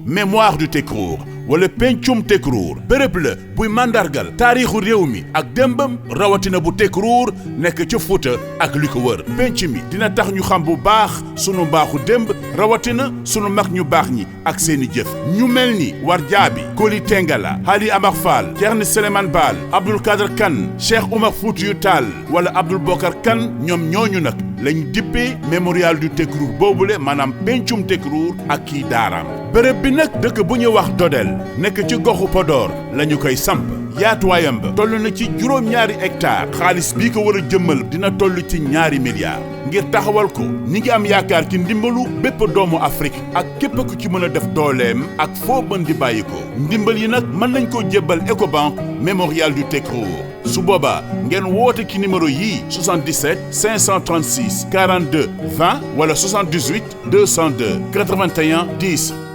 mémoire du Tekruur wala pencum Tekruur béréb la buy màndargal taarixu réew mi ak démbam rawatina bu Tekruur nekk ca Fuuta ak li ko wër penc mi dina tax ñu xam bu baax sunu mbaaxu démb rawatina sunu mag ñu baax ñi ak seeni jëf ñu mel ni War Jaabi Koli Tengala Hali Amar Fall Ceerno Souleymane Baal Abdul Kader Kan Cheikh Oumar Foutiyou Tall wala Abdul Bokar Kan ñoom ñooñu nag lañ dippee mémorial du Tekruur boobule maanaam pencum Tekruur ak kii daaraam béréb bi nag dëkk bu ñuy wax Dodel nekk ci goxu Podor la ñu koy samp yaatuwaayam ba toll na ci juróom-ñaari hectare xaalis bii ko war a jëmmal dina toll ci 2 milliards ngir taxawal ko ñi ngi am yaakaar ci ndimbalu bépp doomu Afrique ak képp ku ci mën a def dooleem ak foo mën di bàyyi ko ndimbal yi nag mën nañ koo jébbal Ecobank mémorial du Tekruur su boobaa ngeen woote ci numéro yii 77 536 42 20 wala 78 202 81 10